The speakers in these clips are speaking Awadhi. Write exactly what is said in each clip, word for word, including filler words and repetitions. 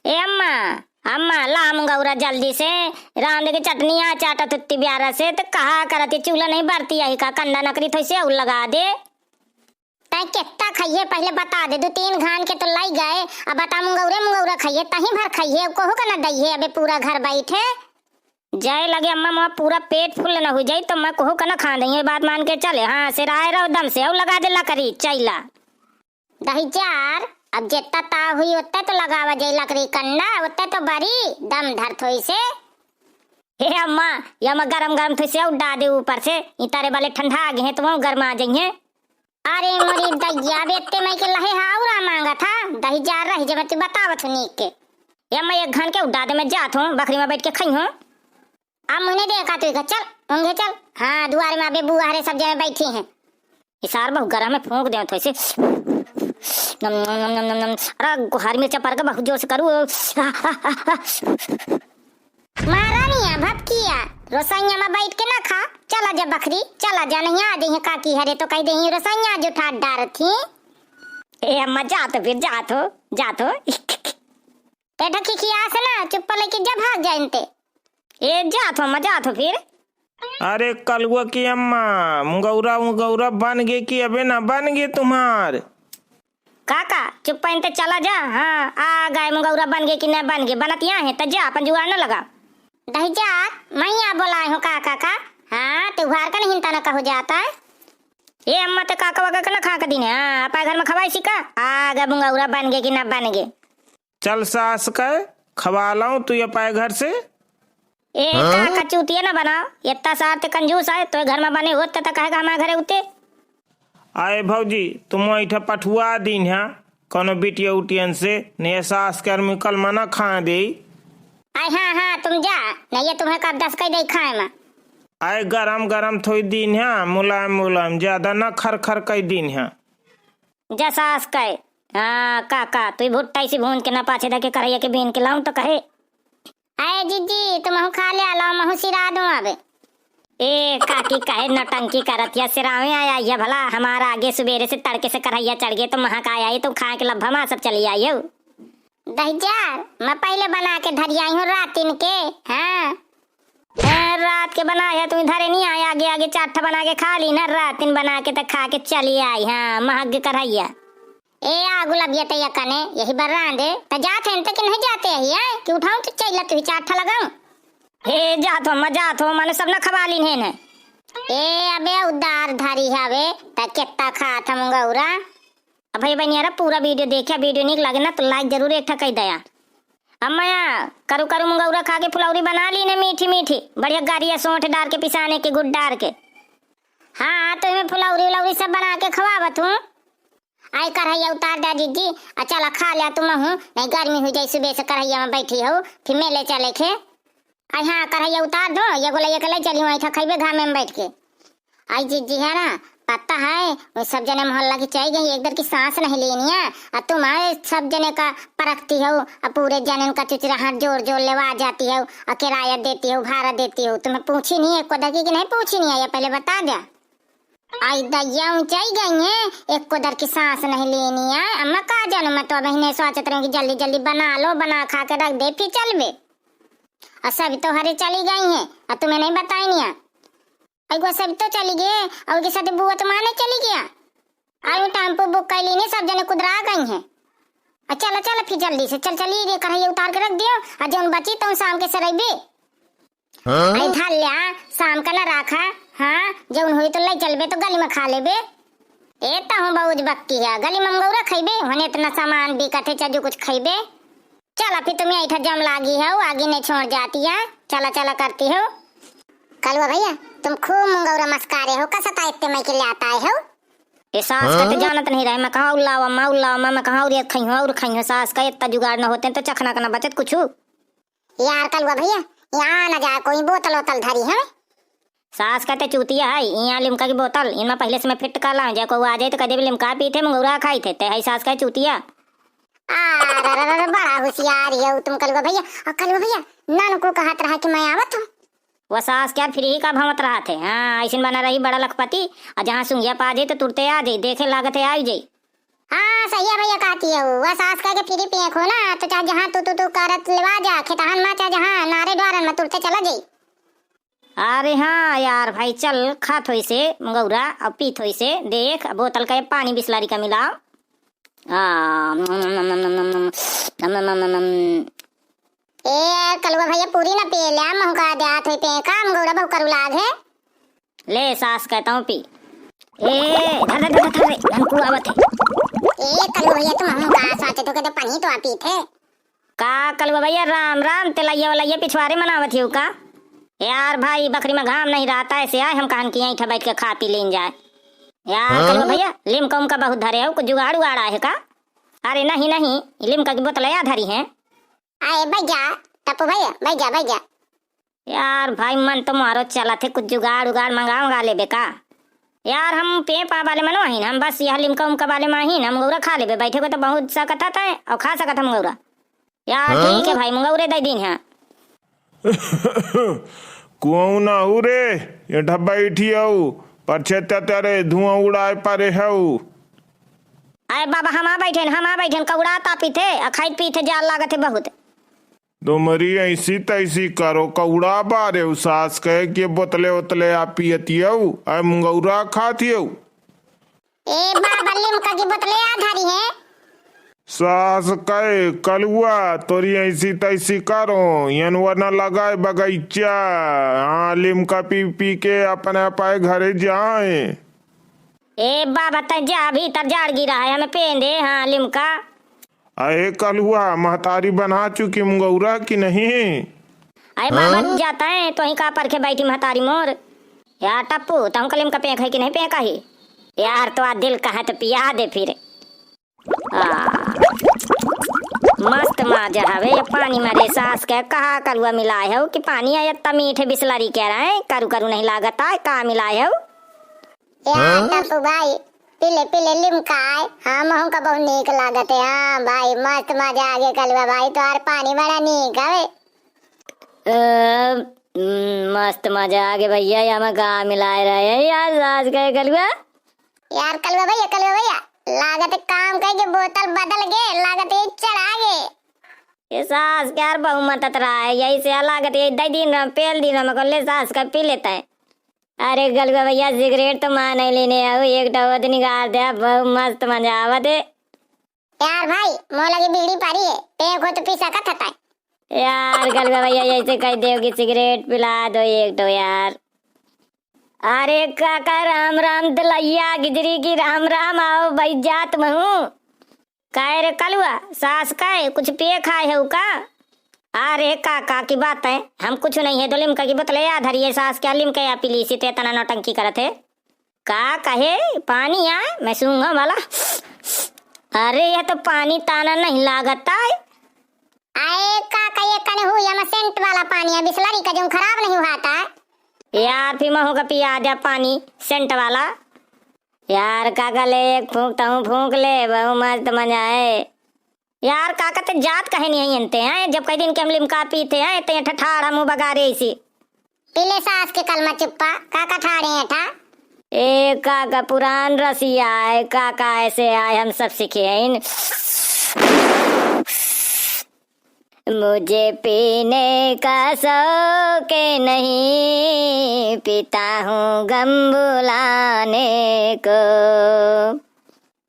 ए अम्मा, अम्मा, ला मुंगौरा जल्दी से, रांध के चटनिया चाटत हुत्ती ब्यारा से, त कहा करत ही चूल्हा नहीं बरती आही का, कंडा नकरी थोई से अउर लगा दे। तैं केत्ता खइहे पहिले बता दे, दू तीन घान के तो लइ गए, अब बता मुंगौरे मुंगौरा खइहे, तहीं भर खइहे, अब कोहू का न दइहे, अबे पूरा घर बैठे। जय लगे अम्मा, मोर पूरा पेट फुल न हुइ जाई, तो मैं कोहू का न खान दइहे, बात मान के चले। हाँ, सिराए रहो दम से, अउर लगा दे लकरी, चइला। दहिजार, अब जेत्ता ताव हुई ओत्ते तो लगावा जाई लकरी कंडा, ओत्ते तो बरी, दम धर थोई से। हे अम्मा, ये अम्मा गरम गरम थोई से उड्डा दे ऊपर से, ई तारे वाले ठंडा आ गए हैं तो वो गरमा जइहें। अरे मोरी दैया, अब एत्ते मइँ के लहे हा अउर आ मांगा था, दहिजार रहि जब तू बतावत हो नीक के। हे अम्मा एक घन के उड्डा दे, मैं जात हूँ, बखरी में बैठ के खइहूँ। अब मुने देखा तू इका, चल, ऊँघे चल। हाँ, दुआरे में अबे बुआ हरे सब जने बैठी हैं। ई सार बहुत गरम है, फूंक दे थोई से। नम, नम, नम, नम, नम, नम। अरे, हरी मिर्चा पर के बहुत जोर से करू। आ, आ, आ, आ। मारा नहीं है, भपकिया। रोसैया में बैठ के ना खा। चला जा बखरी, चला जा, नहीं आ जइहे काकी हरे तो कहि देही, रोसैया जो ठाट डारत ही। ए अम्मा, जात हो फिर, जात हो, जात हो। ए ढकी खियास ना, चुप्पा लेके जा भाग जा इनते। ए, जात हो, अम्मा, जात हो फिर। अरे कलुआ की अम्मा, मुंगौरा, मुंगौरा बन गे कि अबे ना बन गे तुम्हार? काका, चुप पहनते चला जा। हाँ, आ गए, मुंगौरा बन गे कि ना बन गे, बनत यहाँ है, त जा, अपन जुगाड़ न लगा। दहिजार, मैं यहाँ बोलाए हूँ काका का। हाँ, त्योहार का नहीं तना कहू जाता है। ए अम्मा, ते काका वाका के ना खा के दिन है। हाँ, आपा घर में खवाई सी का? आ गए, मुंगौरा बन गे कि ना बन गे। चल सास कहे, खवा लाऊं तू ये पाए घर से। ए, हाँ? का कचूतिया न बनाओ, इतना सार ते कंजूस आए, तो घर में बने होते त कहेगा हमारे घरे उते। आए भौजी, तुम ऐठा पठुआ दीन है, कोनो बिटिया उटियन से, ने सास के आदमी कल मना खा दे। आए हाँ, हाँ, तुम जा, नहीं ये तुम्हें कब दस कह दे खाए में। आए गरम गरम थोई दीन है, मुलायम मुलायम, ज्यादा न खर खर कह दीन है। जा सास कहे, हाँ, का, का, तुई भुट्टा इसी भून के ना पाछे धके करैया के बीन के लाऊं तो कहे। अरे जीजी, तुमहू खा ले, लाओ, महू सिरा दूं अब। ए, काकी, काहे नौटंकी करत या? सिरावे आया या भला, हमारा आगे सुबेरे से तड़के से करैया चढ़ गए, तो महा का आया, ये तो खा के लब्भा मा सब चली आई हो। दहिजार, मैं पहिले बना के धरी आई हूँ रातिन के। हाँ। ए, रात के बनाए है, तुम धरे नहीं आए, आगे आगे चार ठा बना के खा ली ना, रातिन बना के त खा के चली आई। हाँ, महक करैया। ए, आ गुलबिया तैया कने, यही बार रांधे, त जात हैं त कि नहीं जाते ही, हैं? कि उठाऊं तो चैला तुही चार ठा लगाऊं? हे, जात हो, अम्मा, जात हो, माने सब ना खवा लीन है न। ए, अबे उदार धारी हवे, त केत्ता खात हम गौरा। अब भाई बहनियारा पूरा video देखिया, video नीक लागे ना तो like जरूर एक ठा कई दया। अम्मा, करू करू मुंगौरा खा के फुलौरी बना ली ने मीठी मीठी, बढ़िया गारिया सोंठ डार के, पिसाने के गुड़ डार के। हाँ, तो इमे फुलौरी उलौरी सब बना के खवावत हूँ। आई करहैया उतार दे जीजी, आ चला खा लिया तुमहू, नहीं गर्मी हुई जाई, सुबह से करहैया में बैठी हो, फिर मेले चले खे। आई हाँ, करहैया उतार दो, ये गोला ये कले चली हुआ, खैबे घामे में बैठ के। आई जीजी है ना, पता है, वो सब जने मोहल्ला की चली गई, एक दर की सांस नहीं लेनी है। आ तुम आए सब जने का परखती हो, आ पूरे जनन का चुचराहट जोर जोर लेवा जाती हो, आ किराया देती हो, भाड़ा देती हो, तुम्हें पूछी नहीं है, एको दर की कि नहीं पूछी नहीं है, ये पहले बता द्या। आई दैया ऊंचाई गई है, एको दर की सांस नहीं लेनी है। अम्मा का जानू, मैं तो अब इन्हें सोचत रहूं कि जल्दी जल्दी बना लो, बना खा के रख दे, फिर चलबे। और सब तो हरे चली गई हैं, और तुम्हें नहीं बताई नहीं है। अगुआ सब तो चली गए, और के साथ बुआ तो माने चली गया। अरे टेम्पो बुक कर ली नहीं, सब जने कुदरा गई हैं। आ चला चला फिर जल्दी से, चल चली रे, करहैया उतार के रख दियो, और जौन बची तौन शाम के सरैबे। हाँ? आई धर लिया, शाम का न राखा। हाँ, जौन हुई तो ले चलबे तो गली में खा लेबे। ए तहूँ बहुत बक्की है, गली में गौरा खैबे, होने इतना सामान बिकत है, चजू कुछ खैबे। चला फिर तुम्हें ऐठा जम लागी हो, आगे नहीं छोड़ जाती है, चला चला करती हो। कलुआ भैया, तुम खूब मुंगौरा मस्कारे हो, कसा का इतने मई के ले आता है हो? ए सास का तो हाँ? जानत नहीं रहे, मैं कहाँ उल्लावा, मैं उल्लावा, मैं, मैं कहाँ और ये खइहो और खइहो, सास का इतना जुगाड़ न होते तो चखना का न बचत कुछ। यार कलुआ भैया, यहाँ न जाए कोई बोतल वोतल धरी है। सास का ते चूतिया है, यहाँ लिमका की बोतल, इनमें पहले से मैं फिट कर लाऊं, जे को आ जाए तो कह देबे लिमका पीते, मुंगौरा खाई थे, ते है सास का चूतिया। अरे, अरे, अरे, बड़ा होशियार है तुम कलुआ भैया। और कलुआ भैया, नानू को कहत रहा कि मैं आवत हूँ। वो सास क्या फ्री का भवत रहा थे। हाँ, ऐसिन बना रही बड़ा लखपति, और जहाँ सुंगिया पा जाए तो तुरते आ जाए, देखे लागत है आई जाए। हाँ, सही है भैया, कहती है वो। वह सास कह के फिरी पिए खो ना, तो चाहे जहाँ तू, तू, तू करत लेवा जा, खेतहन मा चाहे जहाँ नारे द्वारन मा तुरते चला जाई। अरे हाँ यार भाई, चल, खात होई से मुंगौरा और पीत होई से, देख, बोतल का ये पानी बिसलरी का मिलाओ। आ, नम, नम, नम। ए, कलुआ भैया, पूरी ना पिए ले, महू का देहात होई पे, का मुंगौरा बहु करू लाग है? ले सास कहता हूँ पी। ए, धर, धर, धर, धर रे, हमको आवत है। ए, कलुआ भैया, तुम हमू का साथे तो कहते पानी तो आप पीते। का कलुआ भैया, राम राम, तेलैया वलैया पिछवारे मनावत हियो का? यार भाई, बखरी में घाम नहीं रहता, ऐसे आए हम कहन कि यहीं ठा बैठ के खा पी लेन जाए। यार हाँ? कलुआ भैया, लिमका उमका बहुत धरे हो, कुछ जुगाड़ उगाड़ आए है का? अरे नहीं नहीं, लिमका की बोतल या धरी है। आए बैठ जा, टप्पू भैया, बैठ जा, बैठ जा। यार भाई, मन तो मारो चलत है, कुछ जुगाड़ उगाड़ मंगा मंगा लेबे का? यार हम पे पा वाले मनो आहिन, हम बस यह लिमका उमका वाले में आहिन, हम गौरा खा लेबे, बैठे को तो बहुत सकत है और खा सकत हम गौरा। यार हाँ? ठीक है भाई, मुंगौरे दे दीन है। कौन आहू रे? ये ठा बैठी हऊ, परछे ते तेरे धुआं उड़ाए परे हऊ। अरे बाबा, हम आ बैठेन, हम आ बैठेन, कौड़ा तापी थे, आ खाई पी थे, जाल लागत है बहुत। तुम्हरी ऐसी तैसी करो, कौड़ा बारे हऊ, सास कहे कि बोतले ओतले आ पियती हऊ, आ मुंगौरा खाती हऊ। ए बाबा, लिमका की बोतले आ धरी है। सास कहे, "कलुआ, तोरी ऐसी तैसी करो, यनवा न लगाए बगैचा। हाँ, लिमका पी पी के अपने पाए घरे जाए।" ए बाबा, तै जा, भीतर जाड़ गिरा है, हमें पेन दे, हाँ, लिमका। अरे कलुआ, महतारी बना चुकी मुंगौरा कि नहीं? अरे बाबा, हाँ? जाता है, तो ही का परखे बैठी महतारी मोर। यार टप्पू, तहूँ का लिमका पेंक है कि नहीं पेंक है? यार, तो आ दिल कहे तो पिया दे फिर। आ, मस्त मजा हवे ये पानी में रे। सास के कहा कलुआ मिलाए हो कि पानी है इतना मीठे बिसलरी के रहे, करू करू नहीं लागत है, का मिलाए हो? यार हाँ? टप्पू भाई, पीले पीले लिमका है, हाँ, महू का बहुत नीक लागत है। हाँ भाई, मस्त मजा आ गया कलुआ भाई, तोहार पानी बड़ा नीक हवे। अ, हम्म, मस्त मजा आ गया भैया, ये हमें का मिलाए रहे हैं यार, सास के कलुआ। यार कलुआ भैया, कलुआ भैया, लागत है काम कह के बोतल बदल गे, लागत है चढ़ा गे। ये सास के यार बहु मतत रहा है, यही से लागत है दे दिन में, पेल दिन में, को ले सास का पी लेता है। अरे कलुआ भैया, सिगरेट तो माँ नहीं लेने आओ, एक ठो ओद निकाल दे, बहु मस्त मजा आवत है। यार भाई, मोह लगी बीड़ी पारी है, पेंक हो तो पी सकत हता। यार कलुआ भैया, ऐसे कह देव कि सिगरेट पिला दो एक ठो यार। अरे काका राम राम, दलैया गिजरी की राम राम, आओ भाई जात महूँ। काहे रे कलुआ, सास काहे कुछ पिए खाए है का? अरे काका की बात है, हम कुछ नहीं है, दो लिमका की बोतल या धरी है, सास क्या लिमका या पी ली सी, ते इतना नौटंकी करत है। का कहे, पानी आए, मैं सूंघा वाला। अरे यह तो पानी ताना नहीं लागत है। आए काका, ये कने हुई हम सेंट वाला पानी है, बिसलरी का जो खराब नहीं हुआ था। यार फिर महू का पिया दे पानी सेंट वाला। यार काका ले एक फूंक तहूँ फूंक ले, बहु मस्त मजा है। यार काका ते जात कहे नहीं है इनते हैं, जब कई दिन के हम लिमका पीते हैं, ते ठठाड़ हम बगारे इसी। पीले सास के कलमा चुप्पा, काका ठाड़े हैं ठा। ए काका पुरान रसिया है, काका ऐसे आए हम सब सीखे हैं इन। मुझे पीने का शौक नहीं, पीता हूँ गम भुलाने को।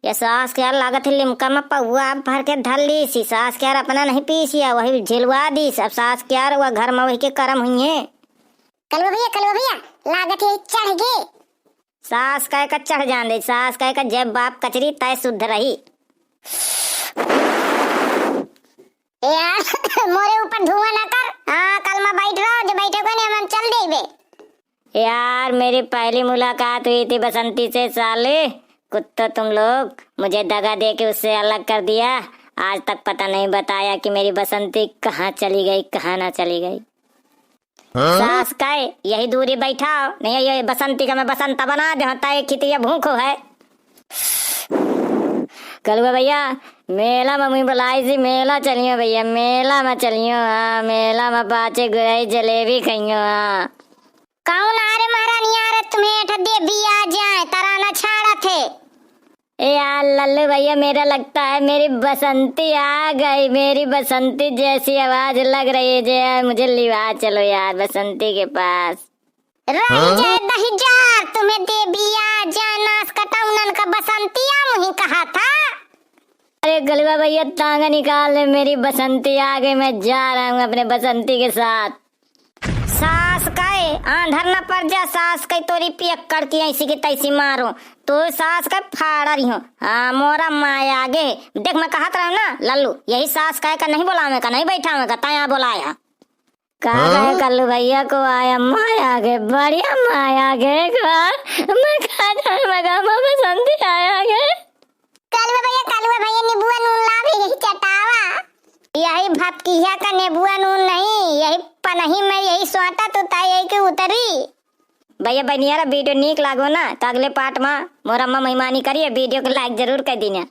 या सास के यार लागत है लिमका में पौआ भर के धर ली सी। सास के यार अपना नहीं पीसी, वही झिलवा दी। अब सास के यार वह घर में वही के करम हुई है। कलुआ भैया, कलुआ भैया, लागत है चढ़ गए। सास कहे का चढ़ जान दे, सास कहे का जब बाप कचरी तय शुद्ध रही। यार मोरे ऊपर धुआं ना कर। हाँ, कल मैं बैठ रहा, जो बैठे को नहीं, हम चल देबे। यार, मेरी पहली मुलाकात हुई थी बसंती से, साले कुत्तो तुम लोग, मुझे दगा दे के उससे अलग कर दिया। आज तक पता नहीं बताया कि मेरी बसंती कहाँ चली गई, कहाँ ना चली गई। हाँ? सास कहे, "यही दूरी बैठाओ, नहीं ये बसंती का मैं बसंता बना दे, हाँ, तय खितिया भूखो है।" कलुआ भैया, मेला में मुई बुलाई सी, मेला चलियो भैया, मेला में चलियो, हाँ, मेला में पाचे गुरई जलेबी खइयो, हाँ। कौन आ रे महारानी, आ रे तुम्हें ठा देवी आ जाए, तराना छाड़ा थे। ए यार लल्लू भैया, मेरा लगता है मेरी बसंती आ गई। मेरी बसंती जैसी आवाज लग रही है, जे मुझे लिवा चलो यार बसंती के पास। रही हाँ? जाए दही जार, तुम्हें देविया जा नास कटौनन का बसंतिया मुही कहा था। अरे गलुआ भैया, तांगा निकाल ले, मेरी बसंती आ गई, मैं जा रहा हूँ अपने बसंती के साथ। सास कहे आंधर न पड़ जा, सास कहे तोरी पियक्कड़ की ऐसी की तैसी मारो, तो सास कहे फाड़ा रही हो। हाँ, मोरा माय आगे। देख, मैं कहत रहूँ ना लल्लू, यही सास कहे का नहीं बोलावे का, नहीं बैठावे का, तैं यहाँ बोलाया। का हाँ? कहे कल्लू भैया को आया माय आगे, बढ़िया माय आगे एक बार। मैं कहा जाए मगा में बसंती आया आगे। कल्लू भैया, कल्लू भैया, नींबुआ नून लावे, यही चटावा। यही भपकिया का नींबुआ नून नहीं, यही पनही में यही स्वाटा तो ताई यही के उतरी। भैया बहनियारा, video नीक लागो ना तो अगले part में मोर अम्मा मेहमानी करिए, video को like जरूर कर दीना।